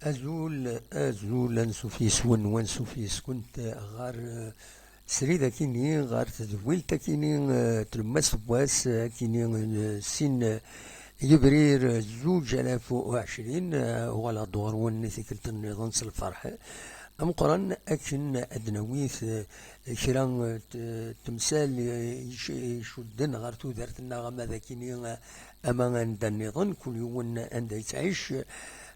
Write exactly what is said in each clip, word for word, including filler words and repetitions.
Azul, azul, ansuf yes-wen, wansuf yes-kent ɣer, eh, srid akini, ɣer tedwilt akini, eh, tlemmast n wass, eh, akini, eh, sin, eh, yebrir, eh, zuǧ alaf u ɛecrin, eh, uɣaleɣ-d ɣur-wen i tikkelt nniḍen s lferḥ ameqqran akken ad d-nawi, eh, kra, eh, t-, temsal, eh, ic-, icudden ɣer tudert-nneɣ ama d akini, eh, ama anda nniḍen, kul yiwen anda yettɛic.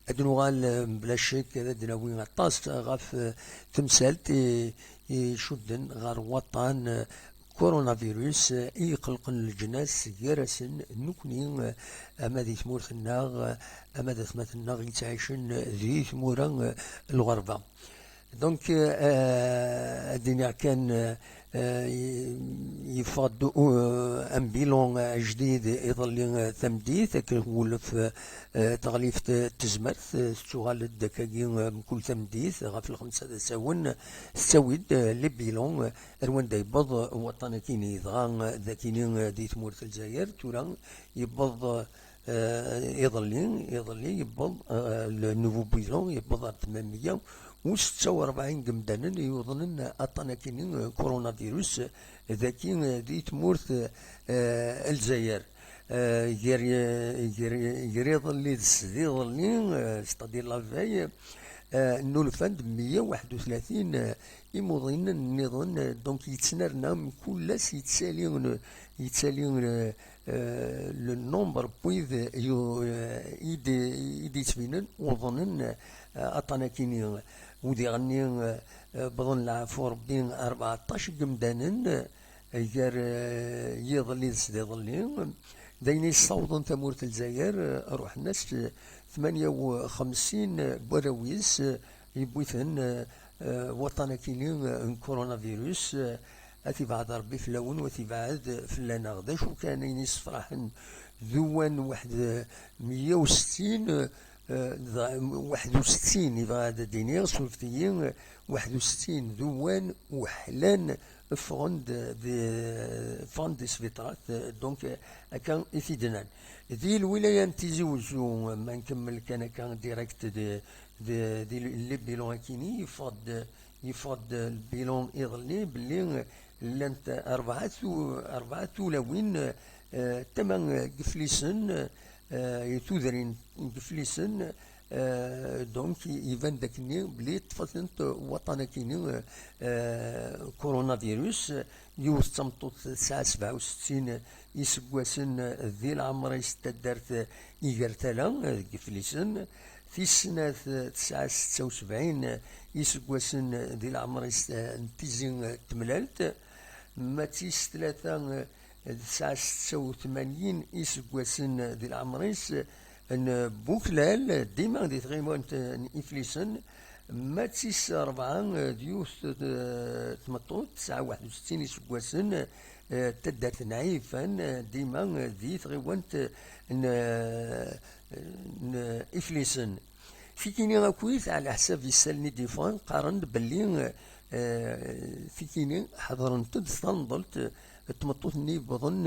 Ad nuɣal, eh, mebla ccek, ad d-nawi aṭas ɣef, eh, temsalt i, icudden ɣer waṭṭan, eh, coronavirus, eh, i iqelqen leǧnas, gar-asen nekkni, eh, ama di tmurt-nneɣ, eh, ama d atmaten-nneɣ yettɛicen di tmura, eh, n lɣerba. Donc, euh, ad d-iniɣ kan, euh, euh, yeffeɣ-d, euh, un bilan ajdid iḍelli, euh, tameddit, akken wulef, euh, taɣlift, euh, n tezmert, euh, tettuɣal-d akkagi, euh, mkul tameddit, ɣef lxemsa d asawen, tettawi-d, euh, les bilans, euh, ar wanda yewweḍ, euh, waṭṭan akini, dɣa, euh, d akini, euh, di tmurt n Lezzayer, tura yewweḍ, euh, Eh, iḍelli, iḍelli yewweḍ, eh, le nouveau bilan, yewweḍ ar tmanmeyya u setta u rebɛin n yemdanen yuḍnen aṭṭan akini, eh, coronavirus, eh, daki, eh, di tmurt, eh, n Lezzayer. Eh, gar, eh, gar, gar iḍelli d sdiḍelli, eh, c'est-à-dire la veille, eh, nnulfan-d meyya u waḥed u tlatin, eh, imuḍinen nniḍen, eh, donc yettnerna mkul ass yettali, eh, yettali, eh, eh, le nombre n wid yu-, eh, i d-, i d-yettbinen uḍnen, eh, aṭṭan akini. U diɣenni, eh, eh, wwḍen leɛfu Rebbi rbeɛṭac n yemdanen, eh, gar, eh, yiḍelli d sdiḍelli. D ayen yessawḍen tamurt n Lezzayer, eh, ruḥen-as, eh, tmanya u xemsin n warraw-is, eh, yewwi-ten, eh, eh, waṭṭan akini, eh, n coronavirus, eh, ad t-ibɛed Rebbi fell-awen u ad t-ibɛed fell-aneɣ. D acu kan ayen yessefraḥen d uwan weḥd meyya u settin, eh, d-, weḥd u settin, yebɣa ad d-iniɣ, surfet-iyi, weḥd u settin d uwan uḥlan ffɣen-d di, ffɣen-d di sbiṭarat, eh, donc, eh, akka i t-id-nnan. Di lwilaya n Tizi Wezzu, ma nkemmel kan akka direct di, di, di les bilans akini, yeffeɣ-d, yeffeɣ-d lbilan iḍelli belli llant rebɛa tu-, rebɛa tulawin, eh, tama n Yiflisen, eh, tudrin n Yiflisen, eh, donc iban-d akkenni belli ṭṭfent waṭṭan akini, eh, coronavirus, yiwet d tameṭṭut tesɛa sebɛa u settin iseggasen di leɛmer-is, taddart Igertala, eh, deg Yiflisen, tis snat, eh, tesɛa setta u sebɛin iseggasen di leɛmer-is, eh, n Tizi, eh, Temlalt, ma d tis tlata, eh, tesɛa setta u tmanyin iseggasen di leɛmer-is, eh, n Buklal, dima di tɣiwant, eh, n Iflisen, ma d tis rebɛa, eh, d yiwet, eh, tmeṭṭut, tesɛa waḥed u settin iseggasen, eh, taddart n Ɛifan, eh, dima, eh, di tɣiwant, eh, n, eh, n Iflisen. Tikini akkit, ɛla ḥsab isallen i d-yeffɣen, qqaren-d belli, eh, tikini ḥeḍrent-d s tanḍelt, eh, n tmeṭṭut-nni yewwḍen,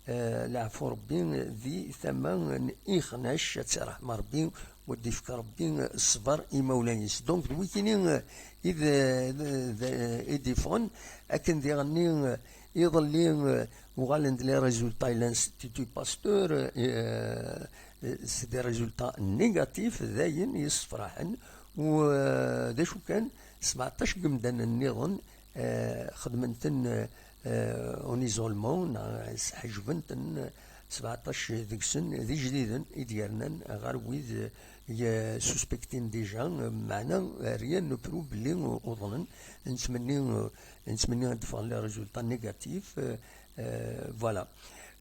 eh, leɛfu Rebbi di tama n Ixnac, ad tt-iṛḥem Rebbi, u ad d-ifk Rebbi ṣṣber i imawlan-is. Donc, d wikini, eh, i d, d, d, i d-yeffɣen, akken diɣenni, eh, iḍelli, eh, uɣalen-d les résultats i l'Institut Pasteur, eh, eh, c'est des résultats négatifs, d ayen yessefraḥen, u, eh, d acu kan, sebɛeṭṭac n yemdanen nniḍen, eh, xedmen-ten, eh, en isolement, neɣ sḥejben-ten, sebɛeṭṭac deg-sen d ijdiden i d-yernan ɣer wid, eh, suspectin déjà, meɛna rien ne prouve belli uḍnen, nettmenni, nettmenni ad d-ffɣen les résultats négatifs, eh, eh, voilà.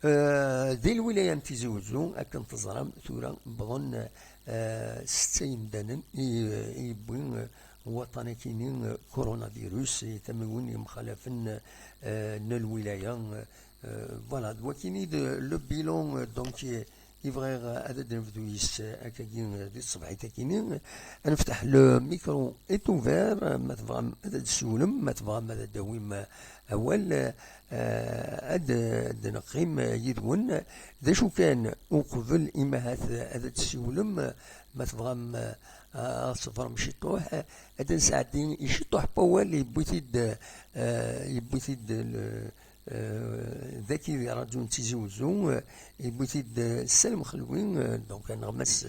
Eh, di lwilaya n Tizi Wezzu, akken teẓram, tura wwḍen, eh, setta yemdanen i, i yewwi, eh, waṭṭan akini, eh, coronavirus, i tamiwin yemxalafen, eh, n lwilaya, eh, voilà, d wakini d le bilan, eh, donc, eh, i bɣiɣ, eh, ad d-nebdu yis, eh, akkagi, eh, di tṣebḥit akini. Ad nefteḥ, le micro est ouvert, eh, ma tebɣam ad d-tessiwlem, ma tebɣam ad d-tawim, eh, awal, eh, ad d-neqqim, eh, yid-wen. D acu kan, uqbel imahat ad d-tessiwlem, eh, ma tebɣam, eh, Ad tṣebrem ciṭuḥ, ad d-nesɛeddi ciṭuḥ n wawal, yewwi-t-id, eh, yewwi-t-id le, eh, dagi di ṛṛadyu n Tizi Wezzu, eh, yewwi-t-id, eh, Salem Xelwi, eh, donc aneɣmas,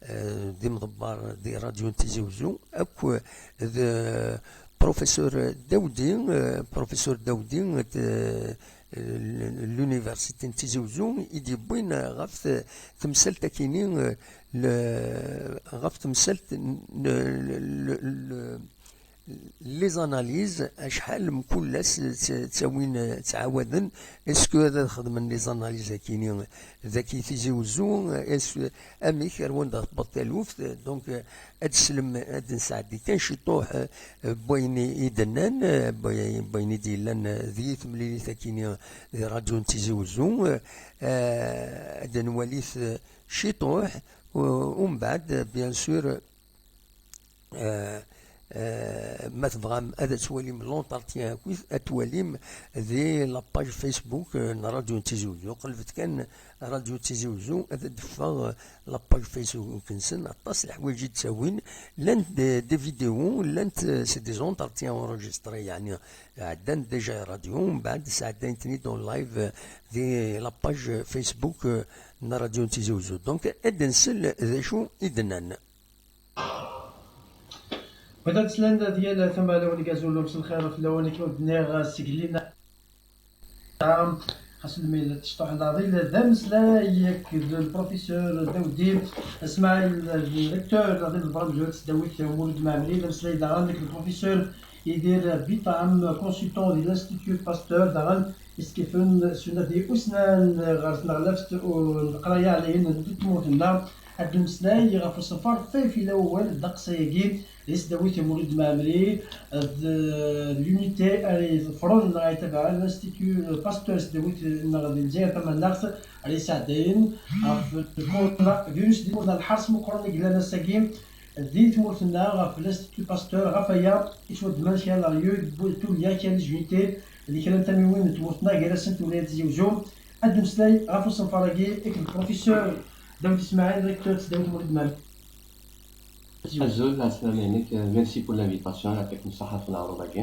eh, d imḍebber di ṛṛadyu n Tizi Wezzu, akk d Professeur Dawdi, eh, Professeur Dawdi, eh, l'université n Tizi Wezzu i d-yewwin ɣef t-, temsalt akini, eh, le-, ɣef temsalt n, le-, le-, le-, les analyses, acḥal mkul ass tt-, ttawin, ttɛawaden, est-ce que ad xedmen les analyses akini dagi Tizi Wezzu, est-ce, amek, ar wanda tewweḍ taluft, donc, eh, ad teslem, ad nesɛeddi kan ciṭuḥ, eh, n wayen i d-nnan, eh, n wayen i d-yellan, eh, di temlilit akini di ṛṛadyu n Tizi Wezzu, eh, ad nwali-t, eh, ciṭuḥ, u-, umbeɛd, eh, bien sûr, eh, eh, ma tebɣam ad twalim l'entretien akkit, ad twalim di la page Facebook, eh, n ṛṛadyu n Tizi Wezzu. Qelbet kan ṛṛadyu n Tizi Wezzu, ad d-teffeɣ, eh, la page Facebook-nsen, aṭas n leḥwayeǧ i d-ttawin, llant des, des vidéos, llant, euh, c'est des entretiens enregistrés, yeɛni, ɛeddan déjà i ṛṛadyu, mbeɛd sɛeddayen-ten-id en live, euh, di la page Facebook, euh, n ṛṛadyu n Tizi Wezzu. Donc, ad nsel d acu i d-nnan. Bɣiɣ ad slen di yal tama, lawan n Gazul, mselxir fell-awen, akken ur d-nniɣ, seg Lina. Xas lmil tecṭuḥ leɛḍil, d ameslay akked le professeur Dawdi Smaɛil, directeur d imḍebber amezwaru n tesdawit Mulud Mɛemmri, d ameslay daɣen akked le professeur Yidir Biṭam, consultant di l'Institut Pasteur, daɣen iskeffen s unadi usnan ɣer tneɣlaft n leqraya ɛlayen n tmurt-nneɣ. Ad d-nemmeslay ɣef usenfar ṭṭif ila wawal ddeqs-ayagi, di tesdawit Mulud Mɛemmri, d l'unité ara iḍefren neɣ ara itabaɛen l'Institut Pasteur, tesdawit-nneɣ di Lezzayer Tamaneɣt, ara yesɛeddayen ɣef lkoronavirus di tmurt-nneɣ, lḥers meqqren i yellan ass-agi di tmurt-nneɣ ɣef l'Institut Pasteur. Ɣef waya i ttwaddmen kra n leryuy n tulya, kra n les unités di kra n tamiwin n tmurt-nneɣ, gar-asent lwilaya n Tizi Wezzu. Ad d-nemmeslay ɣef usenfar-agi akked le professeur Dawed Ismaɛil, recteur n tesdawit Mulud Mɛemmri. Azul, ɛeslama-inek, merci pour l'invitation, yeɛṭikum ṣṣeḥḥa ɣef leɛruḍ-agi.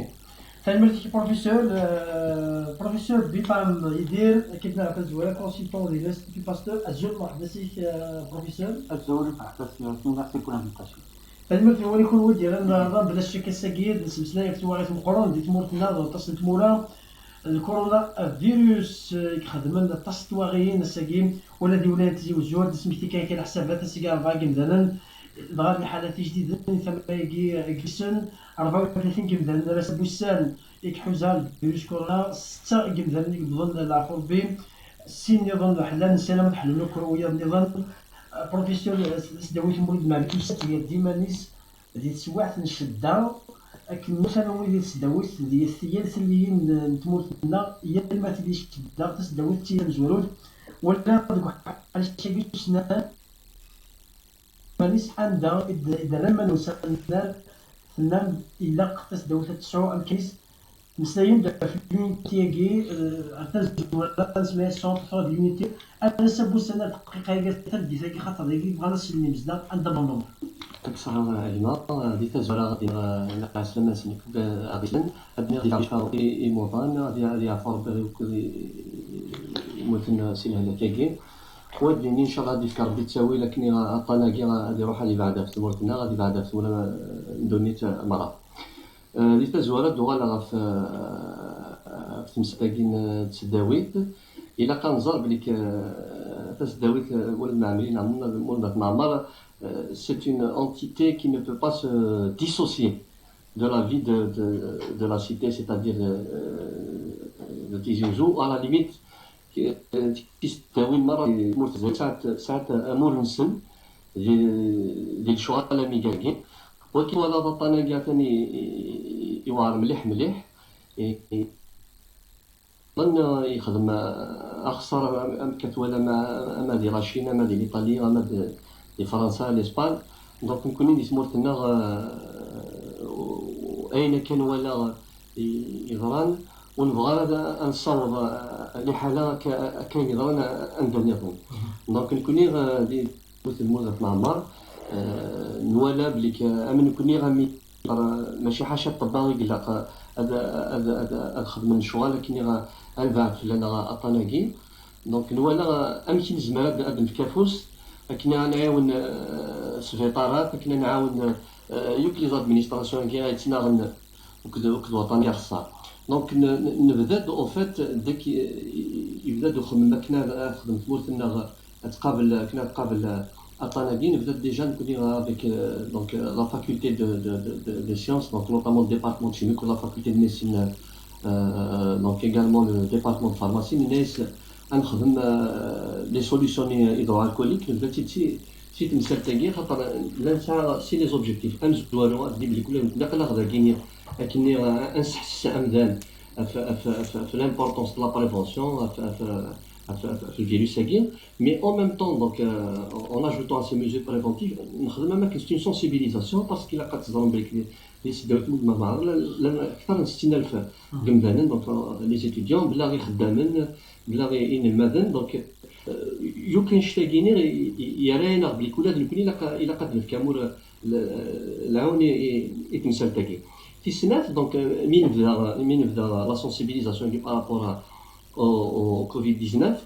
Tanemmirt-ik, professeur. Euh, professeur Biṭam Yidir, akken d-neɛreḍ tazwara, consultant di l'Institut Pasteur. Azul, merḥba s-ik, euh, professeur. Azul, merḥba s-wen, merci pour l'invitation. Tanemmirt-nwen i kunwi d-yerran leɛraḍ, bla ccek ass-agi ad nesmeslay ɣef twaɣit meqqren di tmurt-nneɣ d aṭas n tmura. Lkorona virus, eh, i ixedmen aṭas n twaɣiyin ass-agi, ula di wlayat n Tizi Wezzu, ad d-nesmekti kan kra leḥsabat, ass-agi rebɛa n yimdanen, dɣa liḥalat ijdiden i tama-agi, eh, gisen, rebɛa u tlatin n yimdanen ar ass n wussan i iḥuza lvirus korona, setta n yimdanen i yewwḍen leɛfu Rebbi, sin nniḍen ḥellan, slan ma ḥellen akk wiyaḍ nniḍen. Eh, professeur, eh, tasdawit Mulud Mɛemmri tusa-d ger-d iman-is di teswiɛt n ccedda, akken mmuten wid di tesdawit di yal tilliyin n tmurt-nneɣ, yal ma tili ccedda, tasdawit d tamezwarut, wala deg uḥric-agi usnan, iman-is anda i d-, i d-terra iman-nnes, tenna-d ilaq tasdawit ad tesɛu amkan-is. Meslayen-d ɣef l'unité-agi, eh, ɣer tazwara, nesma-yas centre de l'unité, ar ass n wussan ar dqiqa-agi, ar tameddit-agi, xaṭer dagi bɣan ad slen imezdaɣ anda ma nnuɣ. Ad k-ṣṣeḥḥa a gma, di tazwara ɣer din, eh, lɛeslama-nsen akk, eh, aɣ-d-islen, ad d-nniɣ di leɛca i, i imuḍan, ad y-, ad yeɛfu Rebbi akk i, i, i yemmuten si lehlak-agi. U ad d-nini, ncallah, ad d-yefk Rebbi ttawil akken i, aṭṭan-agi ad iruḥ, ad ibɛed ɣef tmurt-nneɣ, ad ibɛed ɣef tmura, eh, n ddunit, eh, merra. Eh, di tazwara, ad d-uɣaleɣ ɣef, eh, ɣef temsalt-agi n tesdawit. Ilaq ad nẓer belli k-, eh, tasdawit, eh, Mulud Mɛemmri neɣ Mulud At Mɛemmer, eh, c'est une entité qui ne peut pas se dissocier de la vie de, de, de la cité, c'est-à-dire de, de Tizi Ouzou. À la limite, eh, tisdawin merra di tmurt n Lezzayer sɛant, sɛant amur-nsen di, di lecɣal amigagi. Wagi twalaḍ aṭṭan-agi atan i, i, iwɛer mliḥ, mliḥ. I, i, ḍen yexdem, eh, axeṣṣar am, am ka twalam, ama di la Chine, ama di l'Italie, ama di, di Fransa, l'Espagne. Donc, nekkni di tmurt-nneɣ, eh, ayen akka nwala i-, yeḍran, ur nebɣi ara ad, ad nessaweḍ, eh, liḥala akka, akka yeḍran, eh, anda nniḍen. Donc, nekkni, eh, di Mulud At Mɛemmer, Nwala belli k-, am nekkni, am i, mačči ḥaca ṭṭebba i ilaq ad, ad, ad, ad xedmen lecɣal akken i ɣ-, ad nebɛed fell-aneɣ aṭṭan-agi. Donc, nwala amek i nezmer ad, ad nefk afus akken ad nɛiwen, euh, sbiṭarat, akken ad nɛawen, euh, yakk les administrations-agi ay yettnaɣen akked, akked waṭṭan i axeṣṣar. Donc, n-, n-, nebda-d, au fait, deg, yebda-d uxemmem akken ad, ad texdem tmurt-nneɣ, ad tqabel, akken ad tqabel aṭṭan-agi. Nebda-d déjà nekkni avec, euh, donc, euh, la faculté de, de, de, de, de sciences, donc notamment le département de chimie, la faculté de médecine, euh, donc également le département de pharmacie. Nenna-as ad nexdem, euh, les solutions hydroalcooliques, nebda-tt-id si, si temsalt-agi, xaṭer la nesɛa si les objectifs. Amezwaru, ad d-ibli kul, ilaq ad aɣ-d-agini akken ad nseḥses amdan ɣef, ɣef, ɣef, ɣef l'importance de la prévention, ɣef, ɣef, ɣef, ɣef, ɣef le virus-agi. Mais en même temps, donc, euh, en ajoutant à ces mesures préventives, nexdem am akken c'est une sensibilisation, parce qu'il a quatre ans, di tesdawit n Maɛmer, llan akteṛ n settin alef n yemdanen, donc, euh, les étudiants, bla ixeddamen, bla inelmaden, donc, euh, yakk annect-agi-nni i, i, yerra-yaneɣ belli ula d nekkni ilaq, ilaq ad nefk amur, l-, lɛawen i, i, i temsalt-agi. Tis snat, donc, euh, mi nebda, mi nebda la sensibilisation par rapport à, au, au covid dix-neuf,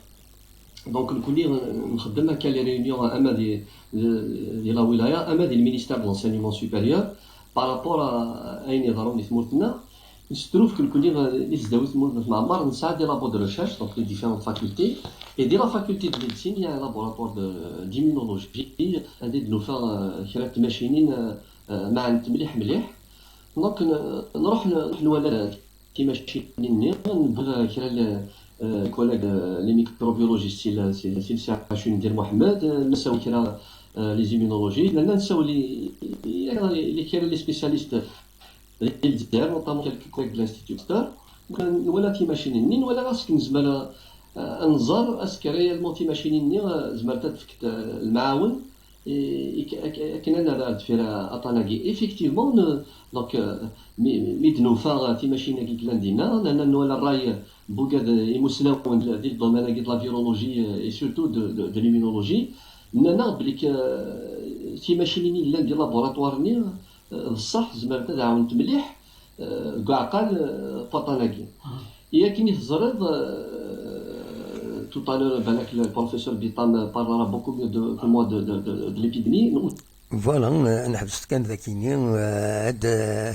donc, nekkni nxeddem akka les réunions ama di, di, di la wilaya, ama di le ministère de l'enseignement supérieur, par rapport à ayen iḍerrun di tmurt-nneɣ. Nestruf que nekkni di tesdawit n Mulud At Mɛemmer nesɛa des labos de recherche, donc les différentes facultés, et di la faculté de médecine, il y a un laboratoire de, d'immunologie, anda i d-nufa, euh, kra n tmacinin, euh, euh, maɛent mliḥ mliḥ. Donc, n-, nruḥ n-, nruḥ nwala timacinin-nni, newwi kra n, euh, collègues, euh, les microbiologistes, si le, si, si le C H U n Diri Muḥemmed, euh, nessaw kra, euh, les immunologistes, nella nessaw les, les, les, kra les spécialistes di Lezzayer, notamment quelques collègues de l'Institut Pasteur. Donc, nwala timacinin-nni, nwala ɣas akken nezmer, euh, ad nẓer, est-ce que réellement timacinin-nni, euh, zemrent ad fkent, euh, lemɛawen, i, i, ak-, akken ad nerr ar deffir aṭṭan-agi. Effectivement, ne, donc, euh, mi, mi d-nufa timacinin-agi yellan dinna, nerna nwala ṛṛay n wigad imuslawen di le domaine-agi de la virologie, euh, et surtout de, de, de l'immunologie, nnan-aɣ belli k-, euh, timacinin yellan di laboratoire-nni, euh, d ṣṣeḥ, zemrent ad ɛawnent mliḥ, euh, deg uɛqal, euh, n waṭṭan-agi. I akken i teẓriḍ, euh, tout à l'heure, balak le professeur Bitam parlera beaucoup mieux de, que moi de, de, de, de l'épidémie. Voilà, euh, nḥebset kan dakini, euh, ad, euh,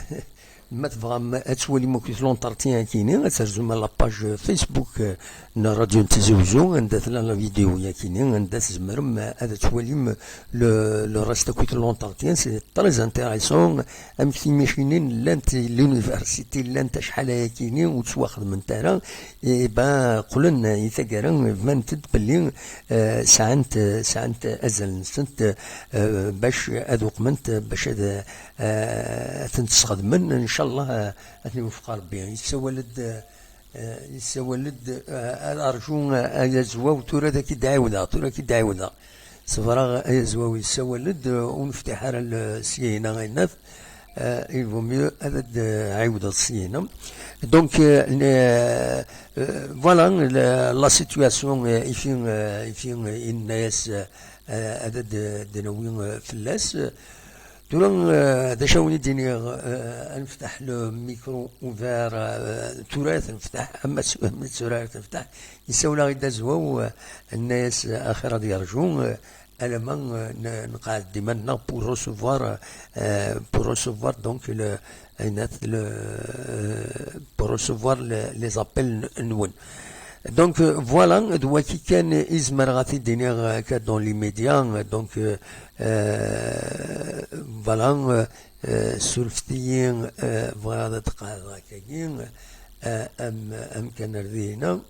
ma tebɣam ad twalim akk l'entretien-akini, ad terzum la page Facebook, euh, n Radio n Tizi Uzzu, anda tella la vidéo-yakini, anda tzemrem, euh, ad twalim le, le reste akk l'entretien, c'est très intéressant. Amek timacinin llant l'université, llant acḥal ayakini ur ttwaxedment ara, e ben, qqlen i taggara, bant-d belli, eh, sɛant, sɛant azal-nsent, eh, bac ad uqment, bac ad, eh, ad tent-sxedmen, ncallah, eh, ad ten-iwefeq Rebbi. Yessawal-d, eh, yessawal-d, eh, ad arju, eh, ay Azwaw, tura ad ak-id-ɛiwdeɣ, tura ad ak-id-ɛiwdeɣ. Sebreɣ ay Azwaw, yessawal-d, eh, ur neftiḥ ara le-, syin-a, ayennat. Euh, il vaut mieux ad d-ɛiwdeɣ syin. Donc, euh, ne-, euh, voilà, le, la situation, euh, ici, euh, ici, euh, yenna-yas, euh, ad d-, d-nawi, euh, fell-as. Tura, euh, d acu awen i d-iniɣ, euh, ad nefteḥ le micro ouvert, euh, tura ad nefteḥ, ama s-, ama tura ad nefteḥ, yessawel-aɣ-id Azwaw, euh, yenna-yas, euh, axir ad yerju, euh, alamma, euh, n-, nqeɛɛed iman-nneɣ pour recevoir, euh, pour recevoir donc le, ayennat le, euh, pour recevoir le, les appels n-, nwen. Donc, euh, voilà, d waki kan i zemreɣ ad t-id-iniɣ, euh, akka dans l'immédiat, euh, donc, euh, euh, voilà, euh, euh, surfet-iyi, euh, bɣiɣ ad d-qeɛɛdeɣ akkagi, euh, am, amkan ar dihina.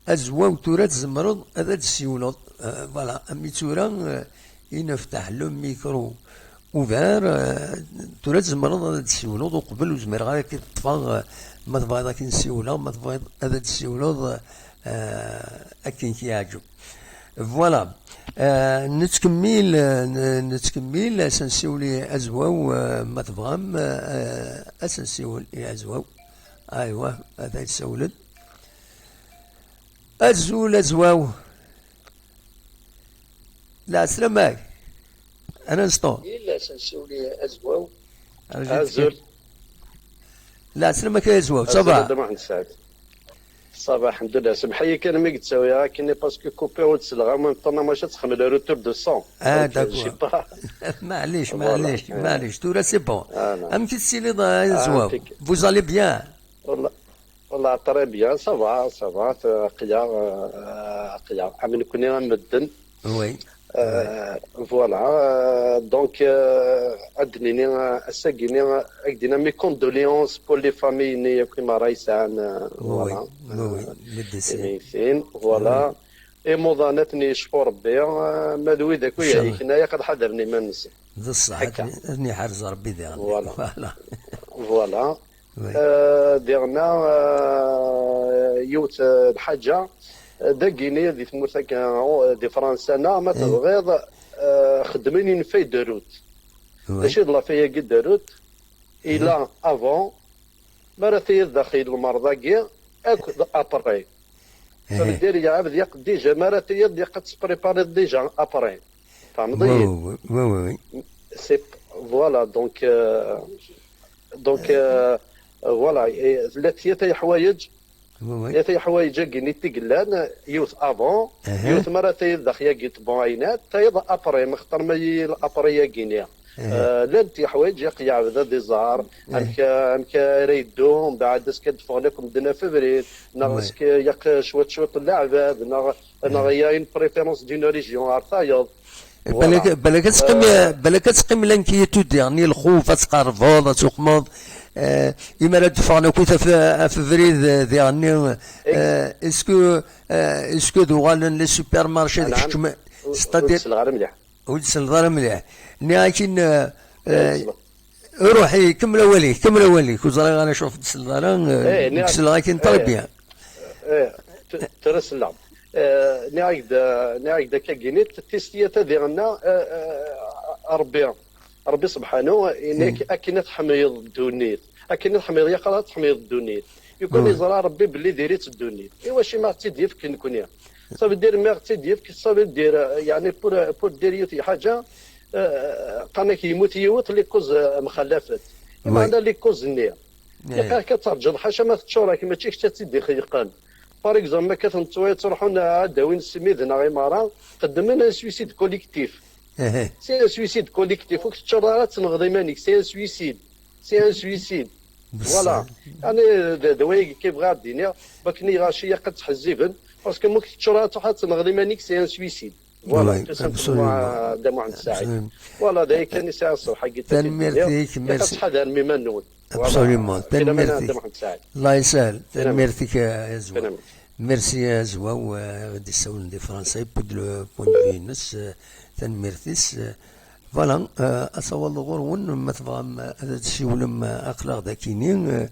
Azwaw, tura tzemreḍ ad d-ssiwleḍ. Euh, voilà, am i tura, euh, i nefteḥ le micro ouvert, euh, tura tzemreḍ ad d-ssiwleḍ uqbel ur zmireɣ ara ad k-ṭṭfeɣ, euh, ma tebɣiḍ ad k-nsiwleɣ, ma tebɣiḍ ad d-ssiwleḍ, euh, akken k-yeɛǧeb. Voilà. Euh, nettkemmil, euh, n-, nettkemmil, ad s-nsiwel i Azwaw, euh, ma tebɣam, euh, ad s-nsiwel i Azwaw. Aywa, ad d-ssawlen. Azul Azwaw. Lɛeslama-k. Un instant. Yella s-, siwel i Azwaw. Azul. La, selamek a Azwaw, ça va? Azul a Dda Muḥend Saɛid. Ça va, alḥemdulillah. Semḥ-iyi kan mi yettawi akken, parce que coupé ur d-selleɣ, en même temps, maca txemmel retour de son. Ah, donc, euh, d'accord. Je sais pas. Maɛlic, voilà, maɛlic, euh, maɛlic. Tura, c'est bon. Voilà. Amek i tettiliḍ a Azwaw? Ah, impeccable. Vous allez bien? Wallah, wallah, très bien, ça va, ça va, aql-aɣ, euh, aql-aɣ am nekkni am medden. Oui. Euh, voilà, euh, donc, euh, ad d-nini, euh, ass-agi-nni, euh, ad d-nini mes condoléances pour les familles-nni akk i meṛṛa yesɛan, euh, oui, voilà, oui, oui, euh, les décès. Imeytin, voilà. Oui. Imuḍan ad ten-yecfu Rebbi, euh, ma d wid akk i yehliken, ay ad ḥadren iman-nsen. D ṣṣeḥ, ad ten-, ad ten-iḥrez Rebbi diɣen. Voilà. Voilà. Voilà. Oui. Euh, diɣen, euh, yiwet, euh, lḥaǧa, euh, dagini di tmurt-agi, euh, di Fransa, neɣ ma tebɣiḍ, euh, xeddmen une feuille de route. Oui. D acu d la feuille-agi de route? Il a avant, mi ara tiliḍ daxel lmerḍ-agi, akked après. Ça veut dire, ya abd yaq déjà, mi ara tiliḍ yaq ad tprépariḍ déjà après. Tfehmeḍ-iyi? Oui, oui, oui, oui, oui. C'est, voilà, donc, euh, donc, euh, voilà, et la tiyata yeḥwayeǧ, oui, oui, tiyata yeḥwayeǧ-agi-nni i yellan, yiwet avant, yiwet mi ara tiliḍ daxel-agi tbon aynat, tayeḍ après, ma xaṭer ma yi après-agi-nni. Euh, llant yeḥwayeǧ yaq yeɛbed ad iẓer amek, amek ara yeddu, mbeɛd est-ce que ad d-ffɣen akk medden ɣef ubrid, neɣ est-ce que yaq cwiṭ cwiṭ n leɛbad, neɣ, neɣ il y a une préférence d'une région ar tayeḍ. Balak, voilà, balak ad teqqim, euh, balak ad teqqim l'inquiétude, yeɛni lxuf, ad tqerrbeḍ, ad tuqmeḍ, euh, imi ara d-ffɣen akkit ɣef, ɣef ubrid, euh, diɣenni, euh, est-ce que, euh, est-ce que d-uɣalen les supermarchés ad keččmen, c'est-à-dire, ur d-selleɣ ara mliḥ. Ur d-selleḍ ara mliḥ. Nniɣ-ak-in, euh, euh, ruḥ, eh, kemmel awal-ik, kemmel awal-ik. Ur ẓriɣ ara acuɣef ur d-selleḍ ara, euh, eh, nniɣ-ak, selleɣ-ak-in très bien. Eh, t-, tura selleɣ. Eh, nniɣ-ak-d, nniɣ-ak-d akka-gini, t-, tis tiyata diɣenna, eh, eh, Rebbi, Rebbi subḥanu, ini-k akken ad tḥemmleḍ ddunit, akken ad tḥemmleḍ yaqala ad tḥemmleḍ ddunit. Yukan yeẓra Rebbi belli diri-tt ddunit. Iwacu ma ɣ-tt-id-yefk nekni? Ça veut dire, ma ɣ-tt-id-yefk, ça veut dire, euh, yeɛni, pour, pour dire yiwet lḥaǧa, euh, qqaren-ak yemmut yiwet, les causes, euh, mxallafet. Imeɛna les causes-nni. Yaqaq ad terǧeḍ, ḥaca ma teččur-ak, mačči kečč ad tt-id-ixelqen. Par exemple, ma kkaten ttwa-, ttruḥun ad d-awin ssmid neɣ imara, qeddmen un suicide collectif. C'est un suicide collectif. Ur k-teččureḍ ara ad tenɣeḍ iman-ik. C'est un suicide. C'est un suicide. Voilà. Ani d, d wayagi kan bɣiɣ ad d-iniɣ, bakken iɣaci yaq ad ttḥezziben, parce que ma ur k-teččur ara ad truḥ ad tenɣeḍ iman-ik, c'est un suicide. Voilà, oui, tout simplement, absolument. Dda Muḥend Saɛid. Absolument. Voilà, d aya kan i sɛiɣ ṣṣeḥ-agi. Tanemmirt-ik, merci. Yaq ad tḥadrem iman-nwen. Voilà. Absolument. Filaman a Dda Muḥend Saɛid. Allah yesɛel. Filaman. Tanemmirt-ik a Azwaw. Filaman. Merci a Azwaw, euh, i ɣ-d-issawlen di Fransa, yewwi-d le point de vue-ines, euh, tanemmirt-is. Euh, voilà, euh, asawal ɣur-wen, ma tebɣam, euh, ad d-tessiwlem, euh, aql-aɣ d akini. Euh,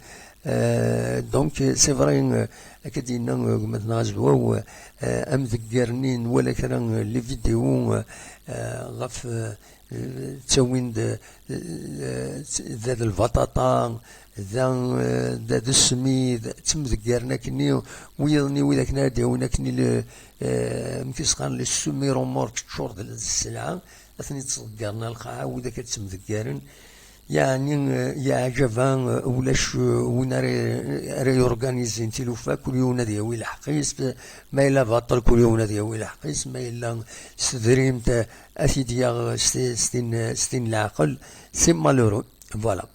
euh, donc, c'est vrai, euh, akka d-yenna, euh, gma-tneɣ Azwaw, euh, amdegger-nni nwala kra, euh, les vidéos, euh, euh, ɣef, euh, ttawin-d, eh, da d lbaṭaṭa, da, eh, da d ssmid, ttemdeggaren akkenni, wiyaḍ-nni wid akken ara d-yawin akkenni le, eh, amek i s-qqaren, le semi-remorque teččur d, d sselɛa, ad ten-id-ttḍeggaren ar lqaɛa, wid akka d-ttemdeggaren. Yeɛni, eh, yeɛjab-a, eh, ulac, eh, win ara, ara yurganizin tilufa, kul yiwen ad yawi lḥeqq-is, ma yella baṭel, kul yiwen ad yawi lḥeqq-is, ma yella s tedrimt, eh, ad t-id-yaɣ s ti-, s tin, s tin leɛqel, c'est malheureux. Voilà.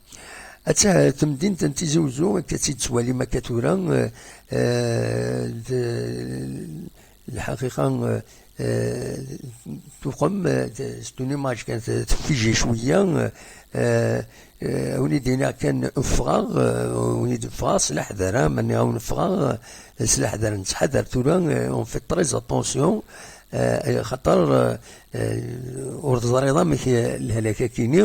Atta temdint n Tizi Uzzu, akka tt-id-tettwalim akka tura, euh, euh, d-, lḥaqiqa, euh, euh, tuqem, euh, c'est une image kan tfiji cwiya, euh, euh, euh, win i d-iniɣ kan ffɣeɣ, euh, win i d-ffɣeɣ s leḥder, ah, ma nniɣ-awen ffɣeɣ, euh, s leḥder, nettḥadar tura, euh, on fait très attention, euh, xaṭer, euh, Eh, ur teẓriḍ amek, eh, lehlak-akini,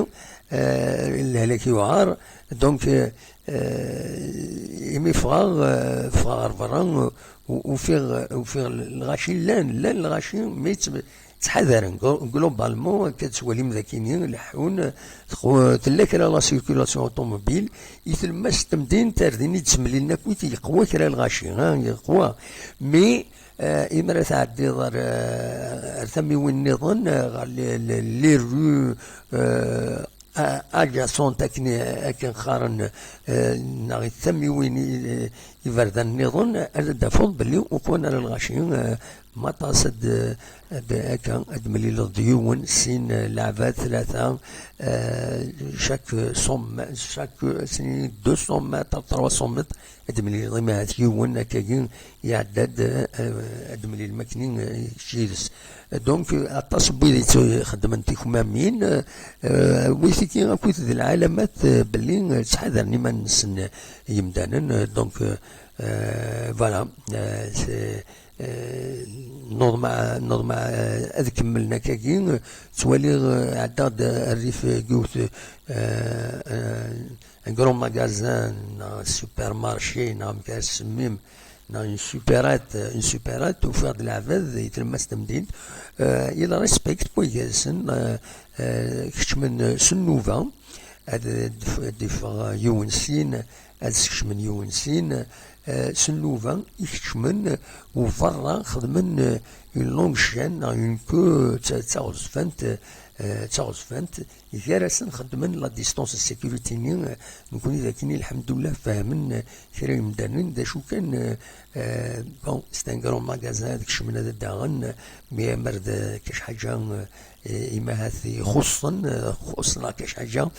eh, lehlak yuɛer. Donc, eh, eh, imi ffɣeɣ, eh, ffɣeɣ ɣer berra, u-, ufiɣ, ufiɣ lɣaci llan, llan lɣaci, mais tt-, ttḥadaren. Glo- globalement, akka tettwalim d akini leḥḥun, tqu- tella kra la circulation automobile, i tlemmast n temdint ar din i d-ttemlilen akk wid yeqwa kra lɣaci, ha, yeqwa. Mais, euh, imra tɛeddiḍ ar, euh, ar tamiwin nniḍen, euh, ɣer les, les, les rues, euh, a- adjacentes akken, akken qqaren, euh, neɣ tamiwin i- iberdan nniḍen, ad d-tafeḍ belli ukwan ara lɣaci, eh, maṭas ad, ad, akka, ad d-mlileḍ d yiwen, sin, eh, leɛbad, tlata, eh, chaque cent mètres, chaque, sini deux cents mètres, trois cents mètres, ad d-mlileḍ imi ahat yiwen akkagi iɛedda-d, eh, ad d-mlil makni, eh, kečč yid-s. Donc, eh, aṭas n wid yettxeddmen tikmamin, eh, eh, wi tiki akkit d lɛalamat, eh, belli, eh, ttḥadaren iman-nsen, eh, yimdanen. Eh, donc, eh, eh, voilà, eh, c'est, eh, normal, normal, eh, ad kemmlen akkagi, eh, ttwaliɣ, eh, ɛeddaɣ-d rrif, eh, yiwet, eh, eh, un grand magasin, neɣ supermarché, neɣ amek ara s-semmim, neɣ une supérette, une supérette, ufiɣ-d leɛbad i tlemmast n temdint, eh, il respect waygasen, eh, eh, keččmen s nnuba, ad d-, d-iffeɣ yiwen sin, ad skecmen yiwen sin, eh, s nnuba i keččmen, u berra xedmen, eh, une longue chaîne, neɣ une queue, d ta-, d taɣezfant, eh, d taɣezfant, gar-asen xeddmen la distance de sécurité-nni, eh, nekkni d akken, lḥemdullah, fehmen, eh, kra yemdanen, d acu kan, eh, eh, bon, c'est un grand magasin, ad kecmen ad daɣen, eh, mi amar d, eh, kac ḥaǧa, eh, eh, imahat ixuṣṣen, eh, xuṣṣen kac ḥaǧa,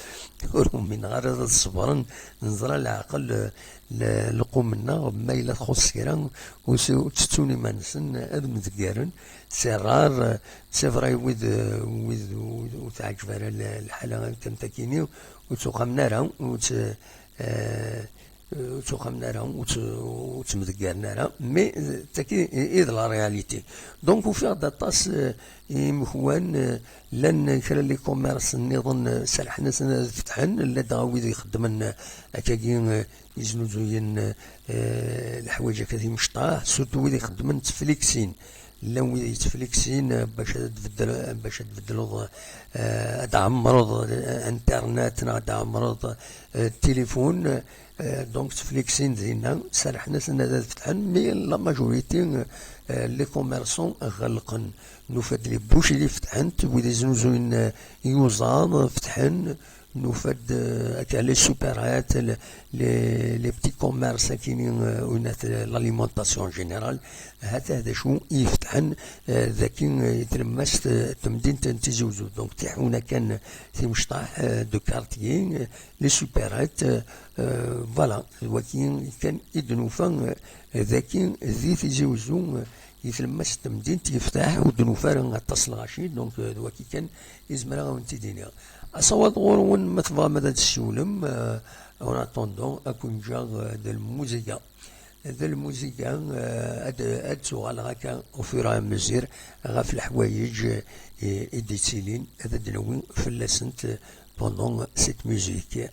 ur umineɣ ara ad ṣebren, neẓra leɛqel, eh, l-, lqum-nneɣ, ma yella txuṣṣ kra, ur s-, ur ttettun iman-nsen, ad mdeggaren, c'est rare, eh, c'est vrai, wid, eh, wid, wid ur teɛǧib ara l-, lḥala am takini, ur ttuqamen ara, ur tt-, eh, ur ttuqamen ara, ur tt-, ur ttmdeggaren ara, mais, eh, d tagi i, i d la réalité. Donc, ufiɣ-d aṭas, eh, imekwan, eh, llan kra n les commerces nniḍen, eh, serrḥen-asen ad fetḥen, llan dɣa wid ixeddmen, eh, akkagi, eh, yeznuzuyen, eh, leḥwayeǧ akka timecṭaḥ, surtout wid ixeddmen ttfliksin. Llan wid yettfliksin, eh, bac ad tbeddel-, bac ad tbeddleḍ, eh, ad tɛemmreḍ, eh, internet, neɣ ad tɛemmreḍ, eh, tilifun, eh, donc ttfliksin dinna, serrḥen-asen ad, ad fetḥen, mais la majorité, eh, les commerçants ɣelqen. Nufa-d les boucheries fetḥent, wid iznuzuyen, eh, iyuzaḍ fetḥen, nufa-d, eh, akka les supérettes, les, les, les petits commerces, akini, eh, unat, eh, l'alimentation en général, ha-t-a d acu i ifetḥen, eh, daki, eh, i tlemmast, eh, temdint n Tizi Uzzu. Donc, tiḥuna kan timecṭaḥ, eh, de quartier, eh, les supérettes, eh, eh, voilà, d waki kan i d-nufa, eh, daki di Tizi Uzzu, eh, i tlemmast n temdint yeftaḥ, ur d-nufa ara aṭas n lɣaci, donc, euh, d waki kan i zemreɣ ad wen-t-id-iniɣ. Asawaḍ ɣur-wen, ma tebɣam ad d-tessiwlem, euh, en attendant, ad ken-ǧǧeɣ, euh, d lmuziga. D lmuziga, euh, ad, ad d-tuɣaleɣ akka au fur et à mesure ɣef leḥwayeǧ, euh, i, i d-yettilin, ad d-nawi fell-asent, euh, pendant cette musique.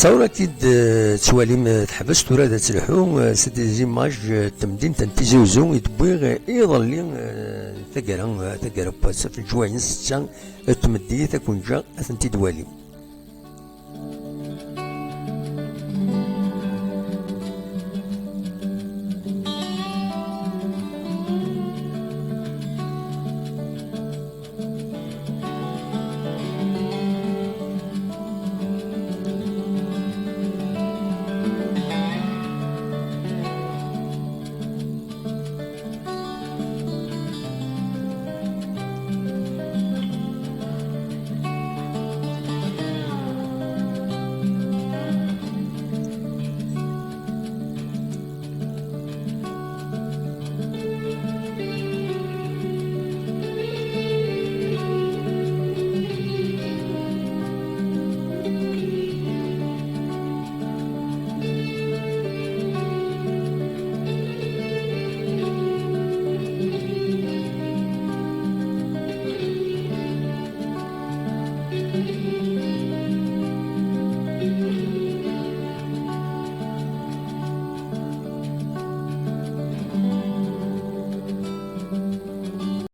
Ssawra-k-id, eh, tettwalim, eh, teḥbes tura da tleḥḥu, eh, c'est des images, eh, n temdint n Tizi Uzzu i d-wwiɣ, eh, iḍelli, eh, taggara, eh, taggara n wass, ɣef leǧwayeh n ssetta, eh, n tmeddit, ad ken-ǧǧeɣ ad tent-id-twalim.